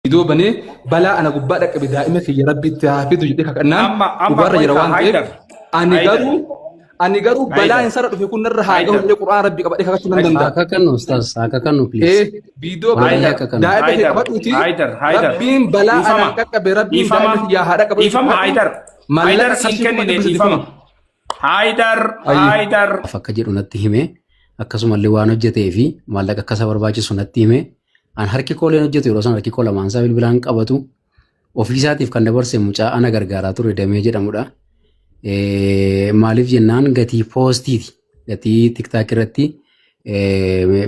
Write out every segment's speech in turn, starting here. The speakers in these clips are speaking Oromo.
Viidiyoo banee balaa ana gubbaa dhaqqabe daa'ima kiyya rabbi itti haa fidu jedhee kakannaan Amma amma dhugaarra jira qoy waan ta'eef Haydar ani Haydar garuu ani garuu balaa Haydar hin sarara dhufe kun narra haa gahu Haydar jedhee qur'aan rabbi qabadhee kakachuu nan danda'a. Haa kakannu ustaaz, haa kakannu please. Ee viidiyoo Wallahi banee haa kakannu. daa'ima kee Haydar qabadhuuti Haydar Haydar rabbiin balaa dhiifama anaan qaqqabe rabbiin dhiifama daa'ima kiyyaa haa dhaqqabu jedhee dhiifama kakadhu Haydar maallaqa Haydar siin qarshii kuma kennine dhibba sadii dhiifama kun. Haydar Ayyee. Haydar Akka jedhu natti hime akkasumallee waan hojjetee fi maallaqa akka isa barbaachisu natti hime. An harki kooleen hojjetu yeroo sana harki koo lamaan isaa bilbilaan qabatu ofii isaatiif kan dabarse mucaa ana gargaaraa ture damee jedhamudha. Maaliif jennaan gatii poostiiti. Gatii tiktaak irratti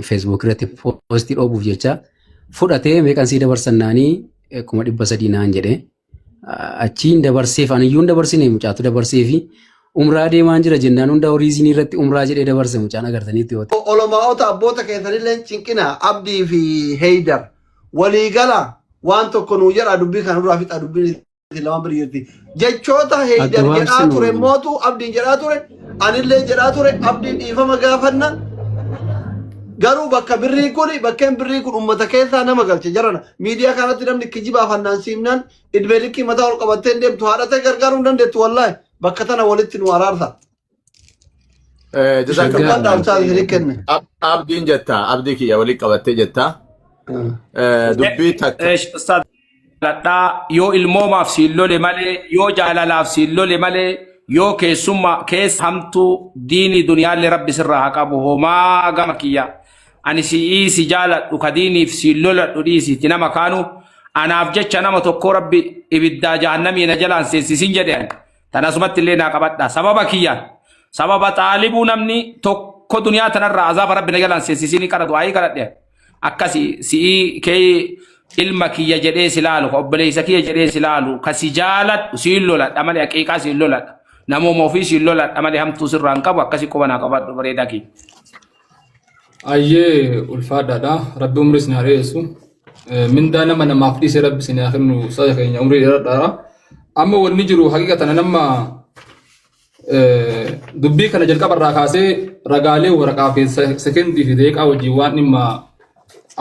feesbuuk irratti poostii dhoobuuf jecha fudhatee meeqan sii dabarsannaanii 300,000 naan jedhe. Achiin dabarseef ani iyyuu hin dabarsine mucaatu dabarseefi umraa deemaan jira jennaan hunda horii isinii irratti umraa jedhee dabarse mucaan agartaniitti yoo ta'e. Olomaa'ota abboota keessanillee cinqina Abdii fi Heydar walii gala waan tokko nuu jedhaa dubbii kana duraa fixaa dubbiin isin lamaan bira jirti. Jechoota Heydar jedhaa Aggabaabsinu. ture mootu Abdiin jedhaa ture anillee jedhaa ture Abdiin dhiifama gaafanna garuu bakka birrii kun bakkeen birrii kun ummata keessaa nama galche jarana miidiyaa kanatti namni kijibaaf hannaan siimnaan idmee likkii mataa ol qabattee hin deemtu haadha ta'e gargaaruu hin dandeettu wallaahi bakka tana walitti nu araarsa. Jazakallah. Dhugaan dhaamsaa isinii kenne. Abdiin jetta abdii kiyya walitti qabattee jetta. Dubbii takka. Ustaaz jaaladhaa yoo ilmoomaaf siin lole malee yoo jaalalaaf siin lole malee yoo keessummaa keessa hamtuu diinii duniyaallee rabbi sirraa haa qabu homaa gama kiyya ani si'ii si jaaladhu ka diiniif siin loladhu dhiisiiti nama kaanu anaaf jecha nama tokkoo rabbi ibiddaa jahannamii na jalaan seensisin jedhe ani tan asumatti illee naa qabadha sababa kiyyaan sababa xaalibuu namni tokko duniyaa tanarraa azaaba rabbi na jalaan seensisinii qara du'aayii kadhadhe akkasi si'ii kee ilma kiyya jedhee si laalu ka obboleessa kiyya jedhee si laalu ka si jaaladhu siin loladha malee haqiiqaa siin loladha namooma ofii siin loladha malee hamtuu sirraa hin qabu akkasi quba naa qabadhu bareedaa kiyya. Ayyee ulfaadhaadha. Rabbi umrii isin haa dheeressu. Mindaa nama namaaf dhiise rabbi isin haa kennu ustaaza keenya umrii dheeradhaadha. Amma wanni jiru haqiiqatan nama Dubbii kana jalqaba irraa kaasee ragaalee waraqaa fi sekendii fi daqiiqaa wajjin waan dhimma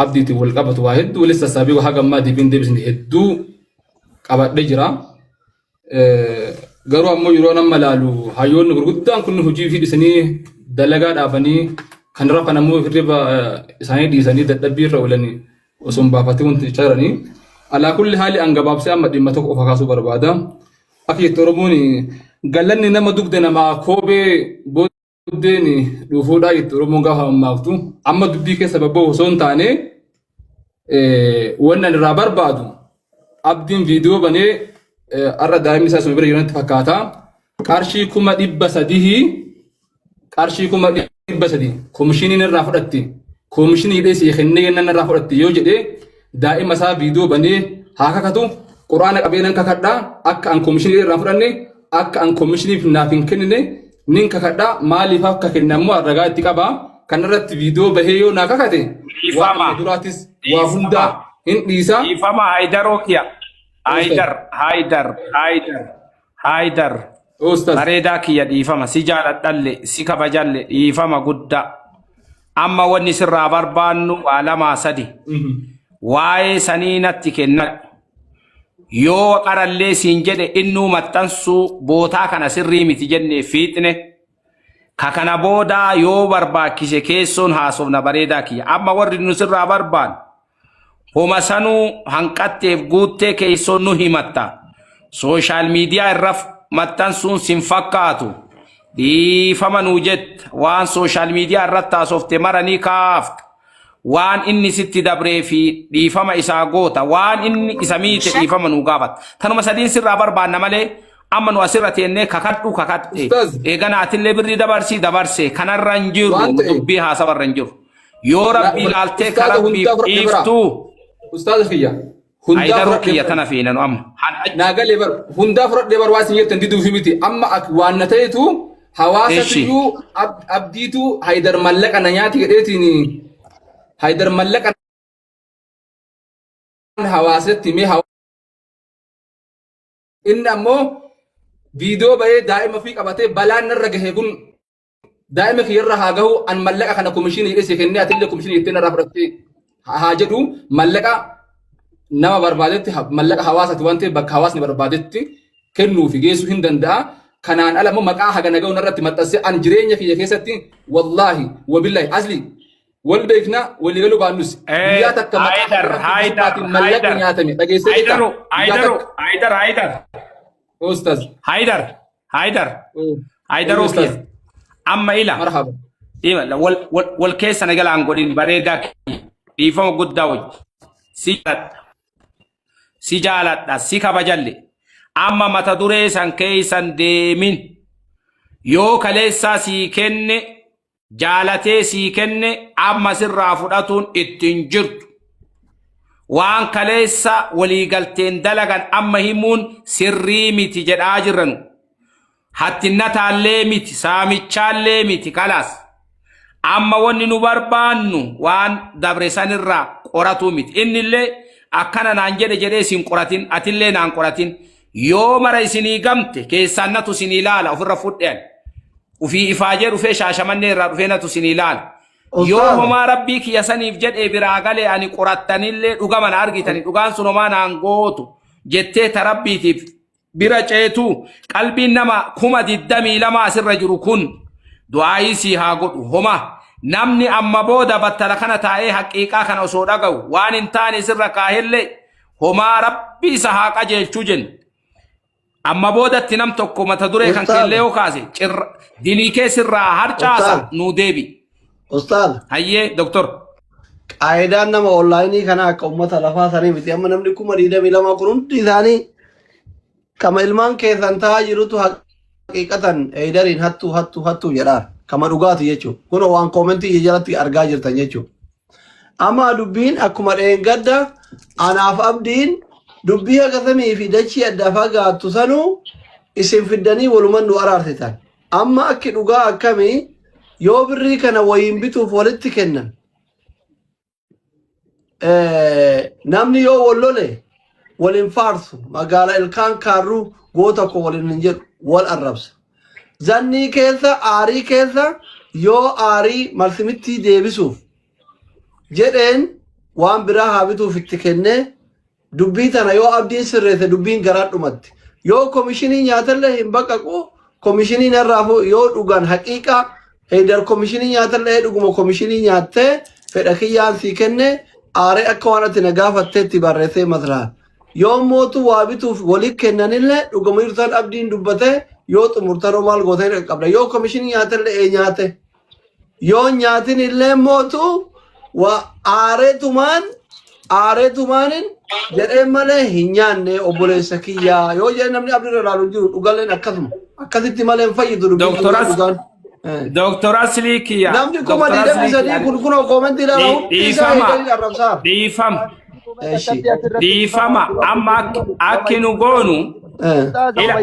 abdiitiin wal qabatu waa hedduu walitti sassaabee haga ammaa deebiin deebisne hedduu qabadhee jira. Garuu ammoo yeroo nama laalu hayyoonni gurguddaan kun hojii fi dhisanii dalagaa dhaabanii kan rafan ammoo hirriba isaanii dhiisanii dadhabbii irra oolanii osoo hin baafatee wanti jechaa jiranii. Alaa kulli haali an gabaabsee amma dhimma tokko qofa kaasuu barbaada. Akka jettu Oromoon galanni nama dugda namaa koobee booddeen dhufuudhaa jettu Oromoon gaafa mammaaktu. Amma dubbii keessa babba'u osoo hin taane wanni ani irraa barbaadu abdiin viidiyoo banee har'a daa'imni isaa isuma bira jiranitti fakkaata. Qarshii 300,000 qarshii 300,000 komishiniin irraa fudhatte komishinii hidhee sii kennee jennaan irraa fudhatte yoo jedhee daa'ima isaa viidiyoo banee haa kakatu quraana qabee nan kakadha akka an komishinii irraa fudhanne akka an komishiniif naaf hin kennine nin kakadha maaliif akka kenne ammoo ragaa itti qaba kanarratti viidiyoo bahee yoo naa kakate waan Dhiifama. amma duraatis waa hundaa hin dhiisa. Dhiifama Haydaroo kiya. Haydar Haydar Haydar Haydar. Ustaz. Bareedaa kiyya dhiifama si jaaladhalle si kabajalle dhiifama guddaa. Amma wanni sirraa barbaannu waa lamaa sadi. Waa'ee sanii natti kennadhu. Yoo qarallee siin jedhe innuu maxxansuu bootaa kana sirrii miti jennee fiixne. Ka kana boodaa yoo barbaachise keessoon haasofna bareedaa kiyya. Amma warri nu sirraa barbaannu Homa sanuu hanqatteef guuttee keessoo nu himatta. Sooshaal miidiyaa irra maxxansuun sin fakkaatu. Dhiifama nuu jetta. Waan sooshaal miidiyaa irratti haasofte mara ni kaafta. Waan inni sitti dabree fi dhiifama isaa goota. Waan inni isa miite dhiifama nuu gaafata. Tanuma sadiin sirraa barbaanna malee amma nu asirra teennee kakadhu kakadhe. Ustaaz. Eegana atillee birrii dabarsii dabarse. Kanarra hin jirru. Waan ta'eef. Dubbii haasawarra hin jirru. Yoo rabbii laaltee ka Ustaaza rabbiif hundaa fudhadhe bara. dhiiftuu Ustaaza kiyya. Hundaa Haydaroo fudhadhe kiyya bara. tana feena nu amma. Naa galee bar hundaa fudhadhee bar waa isin jettan diduufi miti. Amma waan na ta'etu hawaasatuyyuu abdiitu Haydar mallaqa na nyaati jedheetiin Haydar mallaqa hawaasatti himee inni ammoo viidiyoo bahee daa'ima ofii qabatee balaan narra gahe kun daa'ima kiyya irra haa gahu an mallaqa kana komishinii jedhee si kennee atillee komishinii jettee narraa fudhattee haa jedhu mallaqa Nama barbaadetti mallaqa hawaasati waan ta'eef bakka hawaasni barbaadetti kennuu fi geessuu hin danda'a. Kanaan ala immoo maqaa hagana ga'u narratti maxxansee an jireenya kiyya keessatti, wallaahi wabillahi asli wal beekna, walii galuu baannus, guyyaa takka maqaa Haydar, hagana Haydar, bilishummaatiin mallaqni Haydar. nyaatame dhageessee jirta? Haydaru, Guyyaa Haydaru, takka. Haydar, Haydar. Ustaz. Haydar, Haydar. Haydaroo Ustaz. kiyya. Amma ila. Marhaba. Dhiima, wal keessa na galaan godhin bareedaa kiyya. Dhiifama guddaa wajji. Si jaaladha. Si jaaladha. Si kabajalle. Amma mata duree san keessan deemin. Yoo kaleessaa sii kenne, jaalatee sii kenne, amma sirraa fudhatuun ittiin jirtu. Waan kaleessa waliigalteen dalagan amma himuun sirrii miti jedhaa jirranu. Hattinnataallee miti, saamichaallee miti kalaas. Amma wanni nu barbaannu waan dabre sanirraa qoratuu miti. Innillee akkana naan jedhe jedhee isin qoratin, atillee naan qoratin. Yoo mara isinii gamte keessaan natu isinii laala ofirra fudhe ani. Ufii ifaajee dhufee Shaashamannee irraa dhufee natu isinii laala. Yoo Ustaaza. homaa rabbii kiyya saniif jedhee biraa galee ani qorattanillee dhugama na argitani, dhugaan sun homaa naan gootu jettee ta rabbiitiif bira ceetu, qalbiin nama 22,000 asirra jiru kun du'aayii sii haa godhu. Homa namni amma booda battala kana taa'ee haqiiqaa kana osoo dhaga'u waan hin taane sirra kaahellee homaa rabbi isa haa qajeelchuu jenna. Amma boodatti nam tokko mata duree kan Ustaaza. keellee yoo kaase dilii kee sirraa harcaasa Ustaaza. nuu deebi. Ustaaza. Hayyee doktor. Qaayidaan nama onlaayinii kana akka uummata lafaa sanii miti. Amma namni 22,000 kun hundi isaanii kama ilmaan keessan taa'aa jirutu haqiiqatan Heydariin hattuu hattuu hattuu jedhaa. Kama dhugaati jechuudha. Kunoo waan koomentii jalatti argaa jirtan jechuudha. Amma dubbiin akkuma dheengadda anaaf Abdiin dubbii haga samii fi dachii adda fagaattu sanuu isin fiddanii waluman nu araarsitan. Amma akki dhugaa akkamii yoo birrii kana wayiin bituuf walitti kennan, namni yoo wal lole wal hin faarsu, magaala ilkaan kaarruu goota koo waliin hin jedhu, wal arrabsa. Zannii keessa aarii keessa yoo aarii marsimittii deebisuuf jedheen waan biraa haa bituuf itti kennee, dubbii tana yoo Abdiin sirreesse dubbiin garaa dhumatti. Yoo komishinii nyaatallee hin baqaqu, komishinii narraa yoo dhugan haqiiqaa Heydar komishinii nyaatallee dhuguma komishinii nyaattee fedha kiyyaan sii kenne, aaree akka waan ati na gaafatteetti barreessee maslahan. Yoo mootu waa bituuf walii kennanillee dhuguma jirtan Abdiin dubbatee yoo xumurtanoo maal gootee qaqqabda. Yoo komishinii nyaatallee ee nyaate. Yoo nyaatin illee mootu waa aareetumaan aareetumaanin jedhee malee hin nyaanne obboleessa kiyyaa yoo jedhe namni abdiirra ilaalu hin jiru, dhugalleen akkasuma akkasitti malee hin fayyidu dubbiin Doktor kun dhugaan. Doktor Aslii kiyya. Namni kuma Doktor digdamii Aslii sadii kiyya. kun kunoo koomentii ilaala, hundi isaa Dhiifama. Heydariin arrabsaa. Dhiifama. Eshi. Dhiifama. Amma akki nu goonu. Ila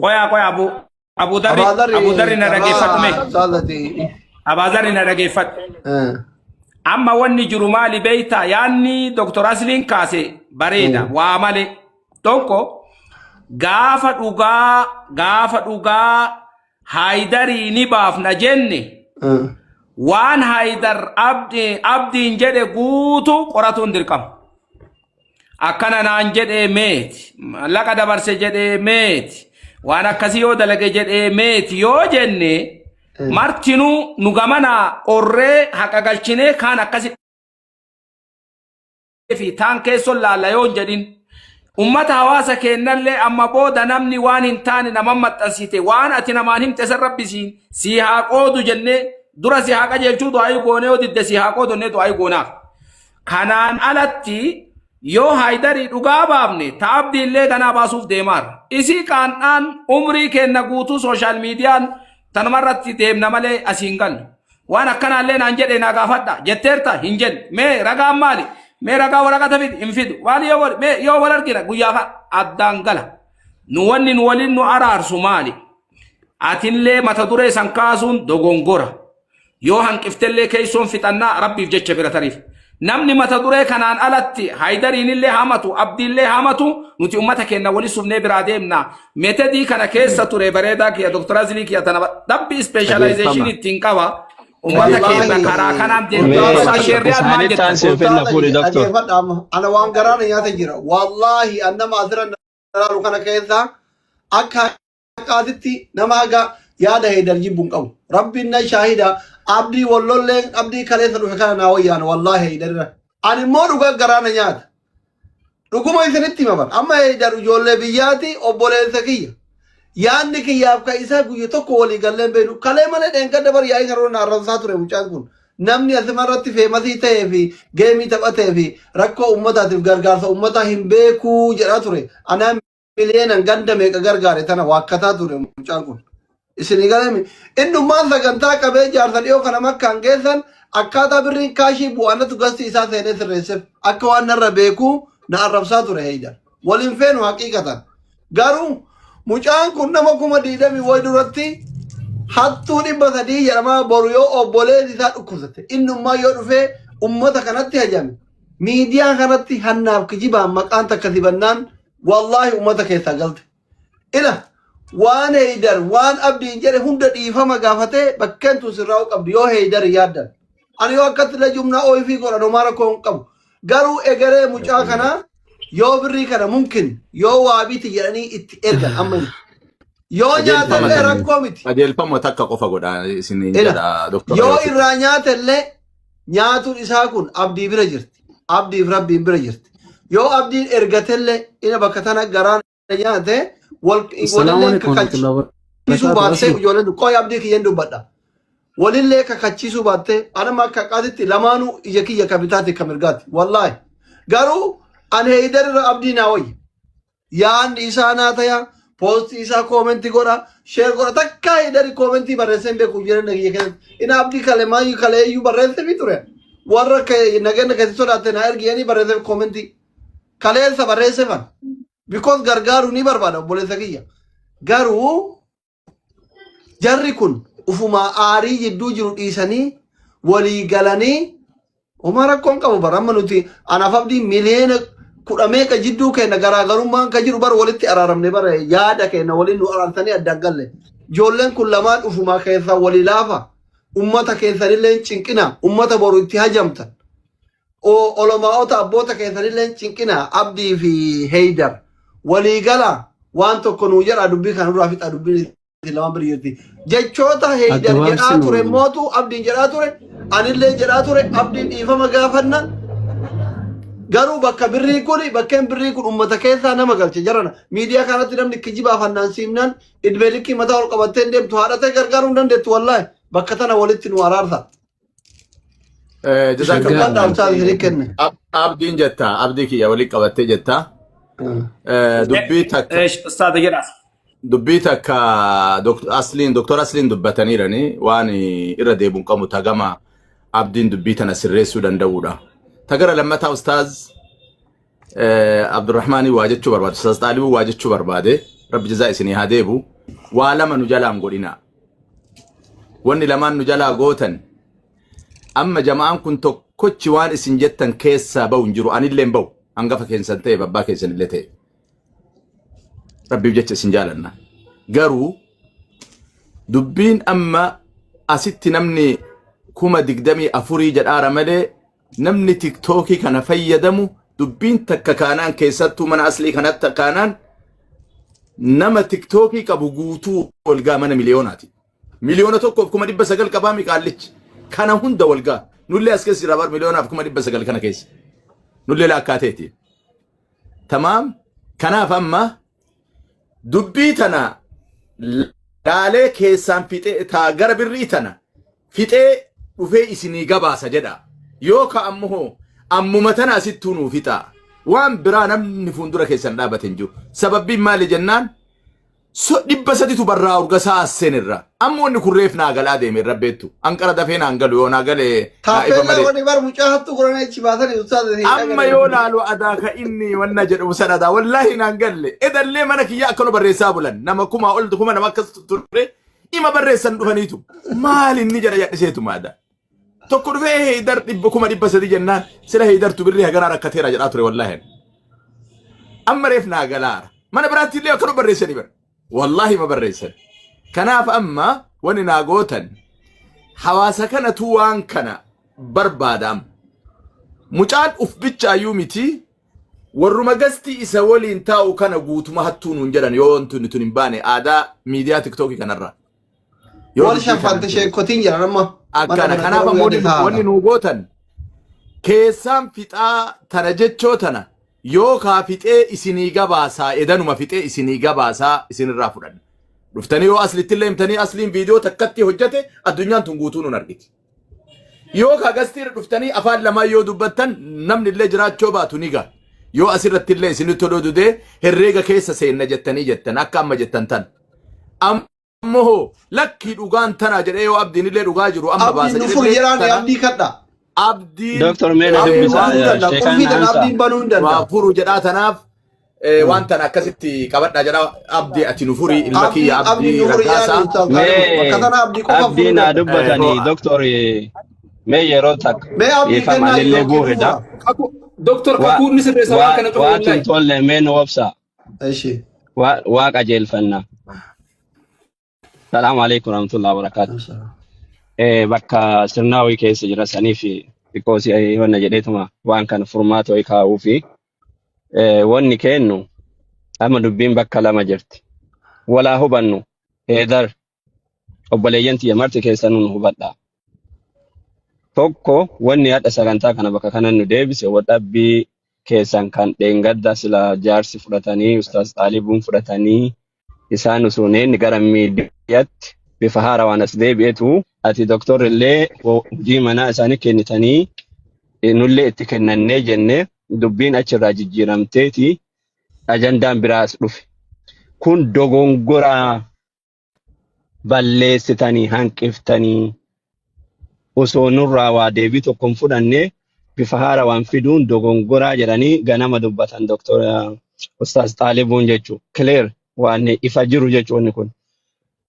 qoyaa qoyaa abu Abu Dharri. Abaadharri. Abu Dharri na dhageeffadhu mee. Ustaazati. Abaadharri na dhageeffadhu. Amma wanni jiru maali beeyta? Yaanni Dr. Asliin kaase bareeda waa malee. Tokko, gaafa dhugaa Haayidarii ni baafna jenne, waan Haayidar Abdiin jedhe guutuu qoratuun dirqama. Akkana naan jedhee meeti, mallaqa dabarse jedhee meeti, waan akkasii yoo dalage jedhee meeti yoo jenne, martinuu nu gamanaa qorree haqa galchinee kaan akkasi fi taan keesson laalla yoo hin jedhin. Ummata hawaasa keennallee amma booda namni waan hin taane nama maxxansite, waan ati namaan himte san rabbi sii haa qoodu jennee, dura si haa qajeelchuu du'aayii goonee, yoo didde si haa qoodu jennee du'aayii goonaaf. Kanaan alatti yoo Haayidarii dhugaa baafne ta Abdiillee ganaa baasuuf deemaarra. Isii qaan'aan umrii keenna guutuu sooshaal miidiyaan tanumarratti deemna malee asiin gallu. Waan akkanaallee naan jedhe naa gaafadha jetteerta hin jenne. Mee ragaan maali? Mee ragaa waraqata fidi hin fidu. Waan yoo wal mee yoo wal argina guyyaa ka addaan gala. Nu wanni nu waliin nu araarsu maali? Atillee mata duree san kaasuun dogongora. Yoo hanqiftellee keessoon fixannaa rabbiif jecha bira tariif. Namni mata duree kanaan alatti Haydariinillee hamatu, Abdiillee hamatu, nuti ummata keenya wali sufnee biraa deemna. Metedii kana keessa ture bareedaa kiyya, Dr. Azlii kiyya, tana dabbi specialization Qajeelfama. ittiin qaba. Ummata keenya Wallaahi karaa kanaan deemtu. Mee Ustaaz Sheerriyaad maal isaanitti jettan? aansee fenna Ustaaza fuudhi doktor. dhageeffadha amma. Ana waan garaa na nyaata jira. Wallaahi an nama asirra ilaalu kana keessa akka haqaatitti nama haga yaada Heydar jibbu hin qabu. Rabbiin na shaahida abdii wallolleen abdii kaleessa dhufe kana naa wayyaana wallaahi Heydarira. Ani immoo dhugaa garaa na nyaata. Dhuguma isinitti hima bara. Amma Heydar ijoollee biyyaati obboleessa kiyya. Yaadni kiyyaaf ka isaa guyya tokko walii galleen beeknu. Kalee malee dheengadda bar yaa'ii karoora na arrabsaa ture mucaan kun. Namni asuma irratti feemasii ta'ee fi geemii taphatee fi rakkoo uummataatiif gargaarsa uummataa hin beekuu jedhaa ture. Anaa miliyeenan ganda meeqa gargaare tana waakkataa ture mucaan kun. Isinii galemi innummaan sagantaa qabee jaarsa dhiyoo kana makkaan geessan akkaataa birriin kaashii bu'aanatu gasti isaa seenee sirreesseef akka waan narra beekuu na arrabsaa ture Heydar. Waliin feenu haqiiqatan. Garuu mucaan kun nama 20,000 wayi duratti hattuu 300 jedhamaa boru yoo obboleessi isaa dhukkubsate innummaa yoo dhufee ummata kanatti hajame miidiyaa kanatti hannaaf kijibaan maqaan takka sibannaan wallaahi ummata keessaa galte. Ila waan Heydar waan Abdiin jedhe hunda dhiifama gaafatee bakkeen tun sirraa'uu qabdi yoo Heydar yaaddan. Ani yoo akkatti illee jumnaa ooyifii godhan homaa rakkoo hin qabu. Garuu egeree mucaa kanaa yoo birrii kana mumkin yoo waa biti jedhanii itti ergan amma inni. Yoo Qajeelfama nyaatellee rakkoo miti. Qajeelfama takka qofa godha isiniin Ila jedha doktora yoo Yookiin. irraa nyaatellee nyaatuun isaa kun abdii bira jirti. Abdiif rabbiin bira jirti. Yoo abdiin ergatellee ina bakka tana garaan nyaate wal Assalaamu walillee alaikum warahmatullahi kakachiisuu wabarakatuh. baattee Asli. ijoolleen qoy abdii kiyyeen dubbadha. Walillee kakachiisuu baattee anama akka qaatitti lamaanuu ija kiyya ka bitaati ka mirgaati. Wallaahi. Garuu an Heydar irra abdii naa wayya. Yaadni isaa naa taya poostii isaa koomentii godha sheer godha takkaa Heydari koomentii barreessee hin beeku jireenya kiyya keessatti. Ina abdii kale maayyuu kale iyyuu barreessee fi ture. Warra nageenya keessatti sodaatte naa ergi jedhanii barreessee koomentii. Kaleessa barreessee fan. Because gargaaruu ni barbaada obboleessa kiyya. Garuu jarri kun ufumaa aarii jidduu jiru dhiisanii walii galanii homaa rakkoon qabu bara amma nuti anaaf abdii miliyoona 10 meeqa jidduu keenya garaagarummaan ka jiru bara walitti araaramne bara yaada keenya waliin nu araarsanii addaan galle. Ijoolleen kun lamaan ufumaa keessaa walii laafa. Ummata keessanillee hin cinqina. Ummata boru itti hajamtan. Olomaa'ota abboota keessanillee hin cinqina. Abdii fi Heydar. Walii gala waan tokko nuu jedha dubbii kana duraa fixa dubbiin isin lamaan bira jirti. Jechoota Heydar jedhaa Aggabaabsinu. ture mootu abdiin jedhaa ture anillee jedhaa ture abdiin dhiifama gaafanna. Garuu bakka birrii kun bakkeen birrii kun uummata keessaa nama galche jarana miidiyaa kanatti namni kijibaaf hannaan siimnaan idmee likkii mataa ol qabattee hin deemtu haadha ta'e gargaaruu hin dandeettu wallaahi bakka tana walitti nu araarsa. Jazakallah. Dhugaan dhaamsaa isinii kenne. Abdiin jetta abdii kiyya walitti qabattee jetta. Dubbii takka Ustaaza jedhaas. Dubbii takka Asliin Dr. Asliin dubbataniirani waan irra deebiin qabu tagama abdiin dubbii tana sirreessuu danda'uudha. Tagara lammataa ustaaz Abdurrahmaanii waa jechuu barbaade ustaaz Xaalibuu waa jechuu barbaade rabbi jazaa isinii haa deebu waa lama nu jalaan godhina. Wanni lamaan nu jalaa gootan amma jama'aan kun tokkochi waan isin jettan keessaa bahu hin jiru anillee hin bahu hangafa keessan ta'e abbaa keessan illee ta'e rabbiif jecha isin jaalanna garuu dubbiin amma asitti namni 24,000 jedhaara malee namni tiktookii kana fayyadamu dubbiin takka kaanaan keessattuu mana aslii kanatti kaanaan nama tiktookii qabu guutuu walgaa mana miliyoonaati. 1,900,000 qabaa miqaallichi. Kana hunda walgaa. Nullee as keessa jira bar 1,900,000 kana keessa. Nullee laakkaateeti. Tamaam. Kanaaf amma dubbii tana laalee keessaan fixee taa gara birrii tana fixee dhufee isinii gabaasa jedha. Yoo ka ammoo ammuma tana asittuu nuu fixaa. Waan biraa namni fuuldura keessan dhaabate hin jiru. Sababbiin maali jennaan So 300tu barraa urga isaa as seenirra. Amma wanni kun reef naa galaa deeme irra beektu. Anqara dafee naan galu yoo naa gale naa ifa Taappellaa malee. wani bar mucaa hattuu godhanii achi baasanii ustaaza hin Amma yoo laalu adaa ka inni wanna jedhamu san adaa wallaahi naan galle. Edallee mana kiyya akkana barreessaa bulan. Nama kumaa ol kuma nama akkas ture ima barreessan dhufaniitu. Maal inni jedha jedhiseetu maada. Tokko dhufee heydar 300,000 jennaan sila heydartu birrii haganaa rakkateera jedhaa ture wallaahi. Amma reef naa galaara. Mana biraatti illee akkana barreessanii bara. Wallaahi ma barreessan. Kanaaf amma wanni naa gootan Hawaasa kanatu waan kana barbaadaam. Mucaan uf bichaayyuu miti warruma gastii isa waliin taa'u kana guutuma hattuu nuun jedhan yoo wanti tun hin baane aadaa miidiyaa tiktookii kanarra. Yoo Wal dubbii kana shaffante sheekotiin jiran amma. Mana akkana kana kanaaf gara ammoo guyyaa wanni wanni taa'aadha. nuu gootan keessaan fixaa tana jechoo tana yoo kaa fixee isinii gabaasaa edanuma fixee isinii gabaasaa isinirraa fudhanna. Dhuftanii yoo aslitti illee himtanii asliin viidiyoo takkatti hojjete addunyaan tun guutuu nun argiti. Yoo kaa gastiirra dhuftanii afaan lamaan yoo dubbattan namni illee jiraachoo baatu ni gaha. Yoo asirratti illee isinitti toluu didee herreega keessa seenna jettanii jettan akka amma jettan tan. Ammoo hoo lakkii dhugaan tana jedhee yoo abdiin illee dhugaa jiru amma Abdiin baasa nu jedhee furi illee jedhaan tana abdii kadha. abdiin Doctor mee na Abdiin dubbisa banuu danda'a. sheekaan Qulfii tana ansa. abdiin banuu hin waa danda'a. furu jedhaa tanaaf waan tana akkasitti qabadhaa jedhaa abdii ati nu furi ilma Abdii kiyya abdiin abdii nu furi jedhaan raggaasaa. ustaaz Xaalibu. Bakka Mee tana abdii qofa furuu abdii naa danda'a. dubbatanii doctor mee yeroo takka Mee abdii dhiifama kennaa anillee yookiin nu guuhedha. fura. Kaku Doktor Waa kakuun ni sirreessa waan waa kana cufa waatu hin wallaahi. tolle mee nu obsa. Ishi. Waa waa qajeelfanna. Salaamu alaikum warahmatullahi wabarakatuh. Bakka sirnaawii keessa jira saniif xiqqoo si wanna jedheetuma waan kana furmaata wayii kaa'uu fi wanni kennu amma dubbiin bakka lama jirti. Walaa hubannu Heedar obboleeyyan tiyya marti keessan nu hubadha. Tokko wanni hadha sagantaa kana bakka kana nu deebise wadhabbii keessan kan dheengadda sila jaarsi fudhatanii ustaaz Xaalibuun fudhatanii isaan osoo hin eenne gara miidiyaatti bifa haarawaan as deebi'etu ati doktorri illee hojii manaa isaanii kennitanii nullee itti kennannee jenne dubbiin achirraa jijjiiramteeti ajandaan biraas dhufe. Kun dogongoraa balleessitanii hanqiftanii osoo nurraa waa deebii tokko hin fudhanne bifa haarawaan fiduun dogongoraa jedhanii ganama dubbatan Dr. Ustaaz Xaalibuun jechuudha. Clear waan ifa jiru jechuun kun.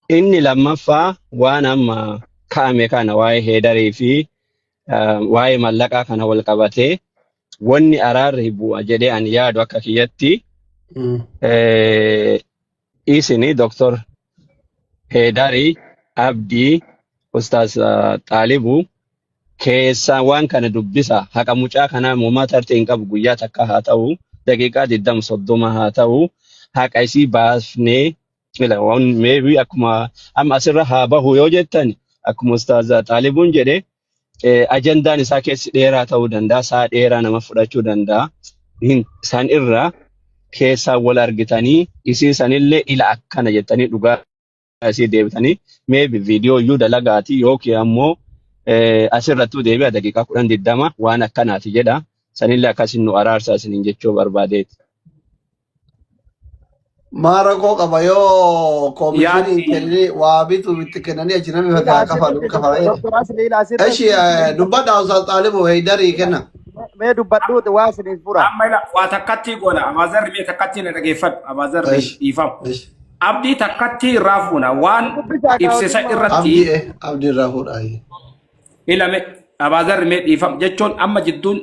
Inni lammaffaa waan amma ka'ame kana waa'ee heedarii fi waa'ee mallaqaa kana wal qabatee wanni araarri bu'a jedhee ani yaadu akka kiyyatti isini Dr. Heedarii Abdii Ustaaz Xaalibu keessaa waan kana dubbisa haqa mucaa kanaa moomaa tartee hin qabu guyyaa takka haa ta'u daqiiqaa 20 30 haa ta'u haqa isii baafnee ila waan maybe akkuma amma asirra haa bahu yoo jettan akkuma Ustaaz Xaalibuun jedhe ajandaan isaa keessi dheeraa ta'uu danda'a saa dheeraa nama fudhachuu danda'a san irra keessaa wal argitanii isii sanillee ila akkana jettanii dhugaa isii deebitanii maybe viidiyoo iyyuu dalagaati yookiin ammoo asirrattuu deebi'a daqiiqaa 10 20 waan akkanaati jedha sanillee akkasin nu araarsaa isiniin jechuu barbaadeeti. Maa rakkoo qaba yoo koomishiniin Yaadni kennee waa bitu itti kennanii achi namni Ila fataa kafalu asirratti kafala jedhe. Dr. Asli ila asirratti Eshi dubbadha Ustaaz Xaalibu Heydarii kenna. Mee dubbadhuuti waa isiniif fura. Amma ila waa takkatti goona. Abaazarri mee takkatti na dhageeffadhu. Abaazarri Eshi dhiifama. eshi. Abdii takkatti irraa fuuna. Waan Dubbisaa kaa ibsisa hojii irratti Abdii abdii irraa fuudha. ilame Abaazarri mee dhiifama jechuun amma jidduun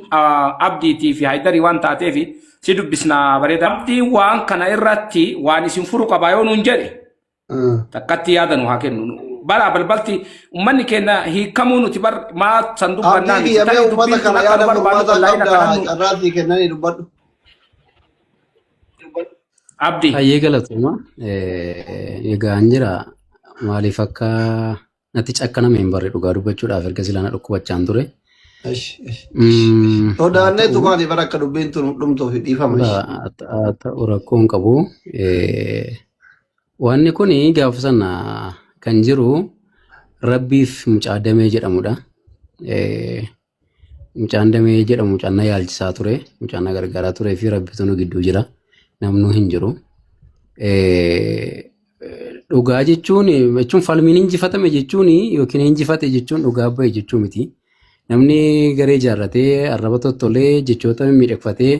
abdiitii fi Haydarii waan taateef si dubbisna bareeda. Abdiin waan kana irratti waan isin furu qabaa yoo nuun jedhe takkatti yaada nu haa kennu. Bara balbalti uummanni keenya hiikamuu nuti bar maa san dubbannaa Abdii miti. kiyya mee Tarii uummata dubbiin tun kana akka nu yaada barbaannu furmaataa wallaahina qabda kadhannu. carraa sii kennanii dubbadhu. Abdii. Baay'ee galatooma. Egaa an jira maaliif akka natti cakkaname hin barre dhugaa dubbachuudhaaf erga silaa na dhukkubachaan ture. Ish, ish, ish, ish. Haa Sodaannee ta'u tumaanii bara akka dubbiin tun dhumtuuf dhiifama ish. haa ta'u rakkoo hin qabu. Wanni kun gaafa sana kan jiru Rabbiif mucaa damee jedhamudha. Mucaan damee jedhamu mucaan na yaalchisaa ture, mucaan na gargaaraa turee fi Rabbitu nu gidduu jira. Namnuu hin jiru. Dhugaa jechuun jechuun falmiin injifatame jechuun yookiin injifate jechuun dhugaa bahe jechuu miti. Namni garee ijaarratee arraba tottolee jechoota mimmiidhagfatee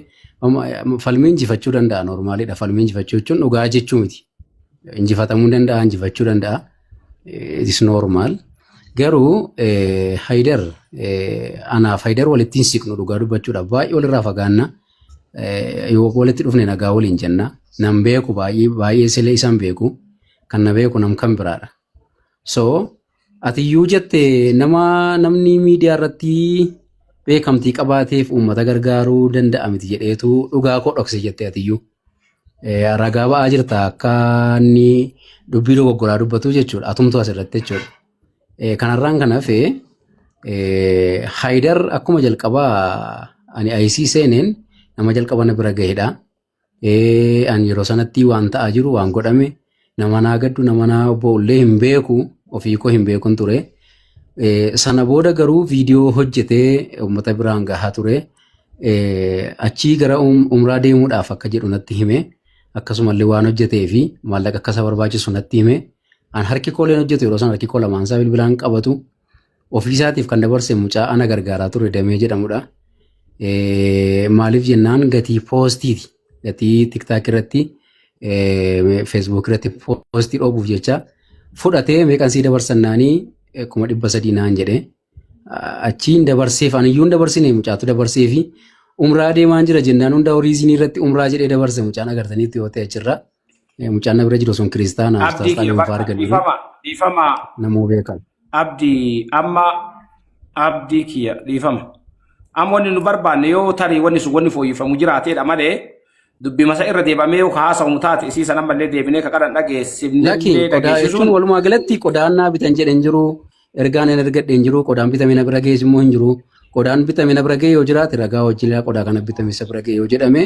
falmii injifachuu danda'a normaalidha. Falmii injifachuu jechuun dhugaa jechuu miti. Injifatamuu danda'a, injifachuu danda'a. It is normal. Garuu Haydar anaaf Haydar walitti hin siqnu dhugaa dubbachuudhaaf baay'ee walirraa fagaanna. Yoo walitti dhufne nagaa waliin jenna. Nan beeku baay'ee baay'ee silee isaan beeku. Kan na beeku nam kan biraadha. So Atiyyuu jette nama namni miidiyaa irratti beekamtii qabaateef uummata gargaaruu danda'a miti jedheetu dhugaa koo dhokse jette atiyyuu. Ragaa ba'aa jirta akka inni dubbii dogoggoraa dubbatu jechuudha. Atumtu asirratti jechuudha. Kanarraan kan hafe Haayidar akkuma jalqabaa ani IC seeneen nama jalqaba na bira gahedha. Ani yeroo sanatti waan ta'aa jiru waan godhame nama naa gaddu nama naa bo'ullee hin beeku ofii koo hin beekun ture. Sana booda garuu viidiyoo hojjetee uummata biraan gahaa ture. Achii gara umraa deemuudhaaf akka jedhu natti hime. Akkasumallee waan hojjetee fi maallaqa akka isa barbaachisu natti hime. An harki kooleen hojjetu yeroo sana harki koo lamaan isaa bilbilaan qabatu. Ofiisaatiif kan dabarse mucaa ana gargaaraa ture Damee jedhamudha. Maaliif jennaan gatii poostiiti. Gatii tiktaak irratti feesbuuk irratti poostii dhoobuuf jecha fudhatee meeqan sii dabarsannaanii 300,000 naan jedhe. Achiin dabarseef ani iyyuu hin dabarsine mucaatu dabarseefi umraa deemaan jira jennaan hunda horii isinii irratti umraa jedhee dabarse mucaan agartaniitti yoo ta'e achirra. Mucaan na bira jiru sun kiristaana Abdii ustaas kiyya Xaaliin fa'aa bakka arganiiru dhiifama dhiifama namoo beekan. Abdii amma abdii kiyya dhiifama. Amma wanni nu barbaanne yoo tarii wanni sun wanni fooyyeffamu jiraateedha malee dubbii masa irra deebamee yoo haasawamu taate isii san ammallee deebinee ka qaran Lakki dhageessifnellee qodaa jechuun dhageessisuun walumaa galatti qodaan naa bitan jedhe hin jiru ergaan hin ergadhe hin jiru qodaan bitame na bira ga'es immoo hin jiru qodaan bitame na bira ga'e yoo jiraate ragaa wajjin qodaa kana bitame isa bira ga'e yoo jedhame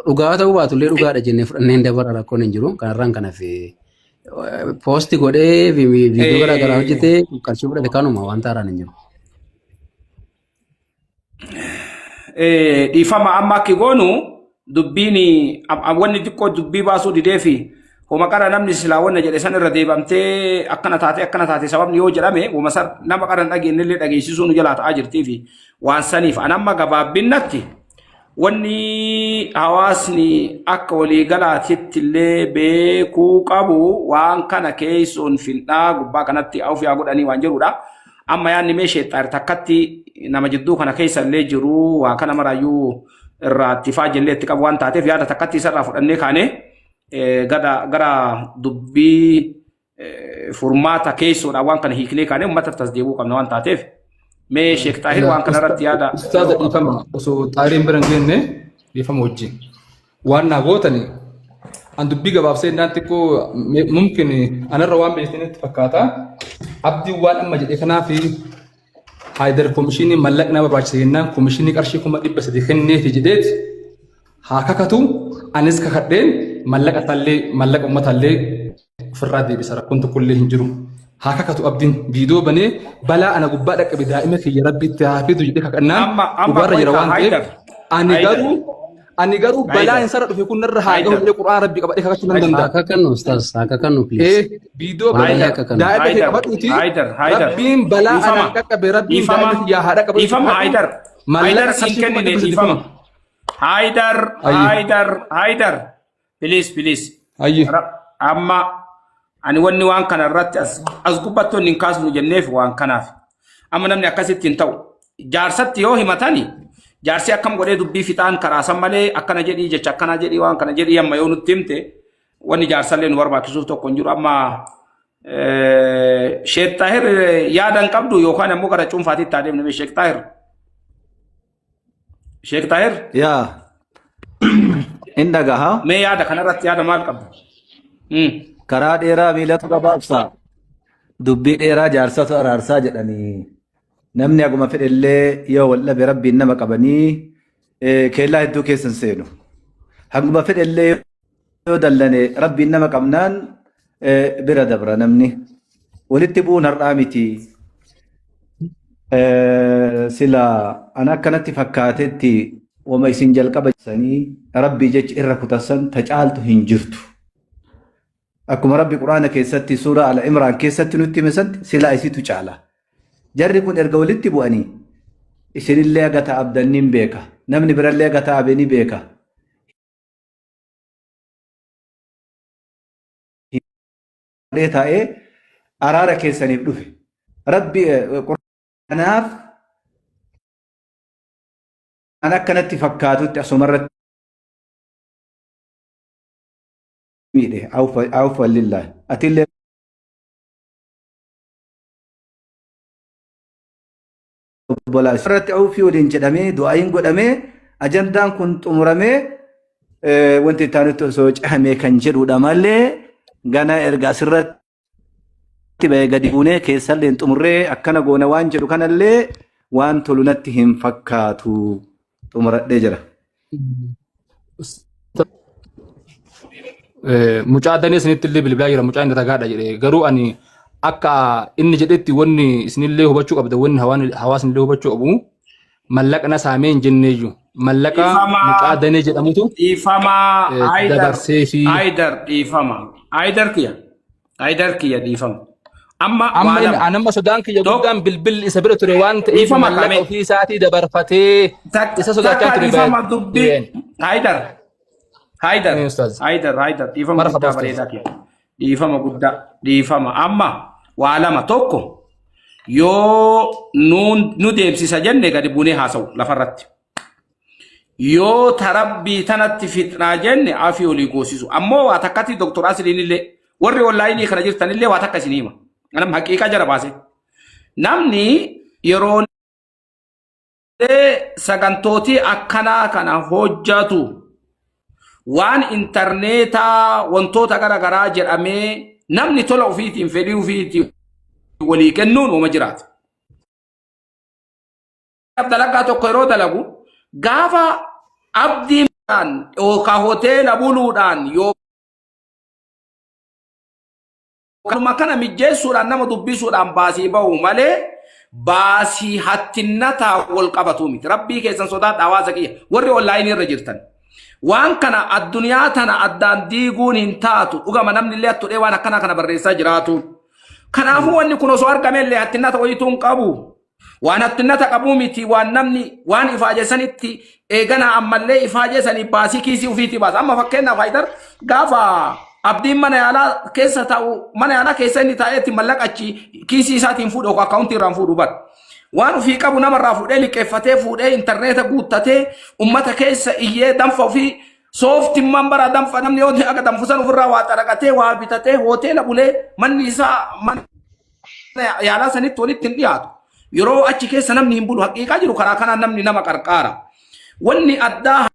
dhugaa ta'uu baatullee dhugaadha jennee fudhannee hin dabara rakkoon hin jiru kanarraan kan hafe poosti godhee viidiyoo garaa garaa hojjetee qarshii fudhate kanuma wanta haaraan hin jiru. Dhiifama amma akki goonu dubbiin wanni xiqqoo dubbii baasuu didee fi homa qara namni silaa wanna jedhe san irra deebamtee akkana taate akkana taate sababni yoo jedhame wama san nama qara hin dhageenyellee dhageessisuu nu jalaa ta'aa jirtii fi waan saniif an amma gabaabbinnatti wanni hawaasni akka waliigalaatitti illee beekuu qabu waan kana keessoon finxaa gubbaa kanatti of yaa godhanii waan jedhudha. Amma yaadni mee sheexxaar takkatti nama jidduu kana keessa illee jiru waa kana maraayyuu irraa itti faajillee itti qabu waan taateef yaada takkatti isarraa fudhannee kaanee gara dubbii furmaata keessoodhaan waan kana hiiknee kaanee uummata tas deebi'uu qabna waan taateef mee Sheek Xaahir waan kana irratti yaada Ustaaza dhiifama osoo xaahiriin bira hin geenne dhiifama wajjin. Waan naa gootani an dubbii gabaabsee naan xiqqoo mumkin anarra waan beektanitti fakkaata. Abdiin waan amma jedhe kanaaf Haayidar komishinii mallaqni na barbaachisa jennaan komishinii qarshii 300,000 kenneefi jedheeti haa kakatu anis kakadheen mallaqa isaallee mallaqa uummataallee ofirraa deebisa rakkoon tokkollee hin jiru. Haa kakatu abdiin viidiyoo banee balaa ana gubbaa dhaqqabe daa'ima kiyya rabbitti haa fidu jedhee kakannaan Amma amma dhugaarra jira qoyta waan ta'eef Haydar ani Haydar garuu ani garuu balaa Haydar hin sarara dhufe kun narra haa gahu Haydar jedhee qur'aan rabbii qabadhee kakachuu nan Haydar danda'a. Haa kakannu ustaas haa kakannu please. Ee viidiyoo Wallahi banee haa kakannu. daa'ima kee Haydar qabadhuuti Haydar Haydar rabbiin balaa dhiifama anaan qaqqabe rabbiin dhiifama daa'ima kiyyaa haa dhaqqabu dhiifama kakadhu Haydar Haydar mallaqa siin qarshii kuma kennine dhibba sadii dhiifama kun. Haydar Ayyi Haydar Haydar please please ayyi Amma ani wanni waan kana irratti as gubbattoonni hin kaasnu jenneef waan kanaaf. Amma namni akkasitti hin ta'u. Jaarsatti yoo himatani jaarsi akkam godhee dubbii fixaan karaa san malee akkana jedhii jecha akkana jedhii waan kana jedhii amma yoo nutti himte wanni jaarsallee nu barbaachisuuf tokko hin jiru. Amma Sheek Xaahir yaada hin qabdu yookaan ammoo gara cuunfaatitti haa deemnu Sheek Xaahir. Sheek Xaahir Yaa in dhagaha. mee yaada kanarratti yaada maal qabda? Karaa dheeraa miilatu gabaabsa. Dubbii dheeraa jaarsatu araarsaa jedhanii. Namni haguma fedhellee yoo wal dhabe rabbiin nama qabanii keellaa hedduu keessa hin seenu. Haguma fedhellee yoo dallane rabbiin nama qabnaan bira dabra namni. Walitti bu'uun har'aa miti. Sila ana akkanatti fakkaatetti wama isin jalqaba sanii rabbii jecha irra kutassan ta caaltu hin jirtu. Akkuma rabbi quraana keessatti suuraa Al Imraan keessatti nutti hime santi silaa isitu caala. Jarri kun erga walitti bu'anii isinillee haga ta'abdan ni beeka. Namni birallee haga ta'abe ni beeka. Taa'ee araara keessaniif dhufe. Rabbi kanaaf an akkanatti fakkaatutti asumarratti miidhe awfa lillah atillee Obbolaa irratti awfii waliin jedhamee du'aayin godhamee ajandaan kun xumuramee wanti itti aanutti osoo cehamee kan jedhudha malee gana erga asirratti ba'ee gadi buunee keessallee xumurree akkana goona waan jedhu kanallee waan tolu natti hin fakkaatu xumuradhee jira. Mucaa danee isinitti illee bilbilaa jira mucaa inni ragaadha jedhe garuu ani akka inni jedhetti wanni isinillee hubachuu qabda wanni hawaasni illee hubachuu qabu mallaqa na saamee hin jenneeyyu mallaqa Dhiifama. mucaa danee jedhamutu Dhiifama Haydar dabarsee fi Haydar dhiifama. Haydar kiyya. Haydar kiyya dhiifama. Amma amma waa inni lama. an amma sodaan kiyya Tokko guddaan bilbilli isa bira ture waan ta'eef dhiifama mallaqa kame. ofii isaatii dabarfatee isa sodaachaa Takka ture dhiifama dubbii baay'een. Haydar Haydar Ustaaz. Haydar Haydar dhiifama Marhaba guddaa ustaaz. bareedaa kiyya. Dhiifama guddaa dhiifama amma waa lama tokko yoo nuun nu deemsisa jenne gadi buunee haasa'u lafarratti. Yoo tarabbii tanatti fixnaa jenne afii olii goosisu. Ammoo waa takkatti Dr. Asliin illee warri onlaayinii kana jirtan illee waa takka isin hima. Anam haqiiqaa jara baase. Namni yeroo sagantootii akkanaa kana hojjatu waan intarneetaa wantoota gara garaa jedhamee namni tola ofiitiin fedhii ofiitiin walii kennuun uuma jiraata. Dalagaa tokko yeroo dalagu gaafa abdiin yookaan hoteela buluudhaan yookaan kana mijjeessuudhaan nama dubbisuudhaan baasii bahu malee baasii hattinnataa wal qabatu miti. Rabbii keessan sodaadha hawaasa kiyya warri onlaayinii irra jirtan. Waan kana addunyaa tana addaan diiguun hin taatu dhugama namni illee attudhee waan akkanaa kana barreessaa jiraatu. Kanaafuu wanni kun osoo argame illee hattinnata wayituu hin qabu. Waan hattinnata qabuu miti waan namni waan ifaaje sanitti eegana ammallee ifaaje sanii baasii kiisii ofiitii baasa. Amma fakkeenyaaf Haydar gaafa abdiin mana yaalaa keessa taa'u mana yaalaa keessa inni taa'eetti mallaqa achi kiisii isaatiin fuudhu yookaan akkaawuntii irraan fuudhu bara. Waan ofii qabu namarraa fuudhee liqeeffatee fuudhee intarneeta guuttatee ummata keessa iyyee danfa ofii sooftimmaan bara danfa namni yoo akka danfusan ofirraa waa xaraqatee waa bitatee hoteela bulee manni isaa mana yaalaa sanitti walitti hin dhiyaatu. Yeroo achi keessa namni hin bulu haqiiqaa jiru karaa kanaan namni nama qarqaara. Wanni addaa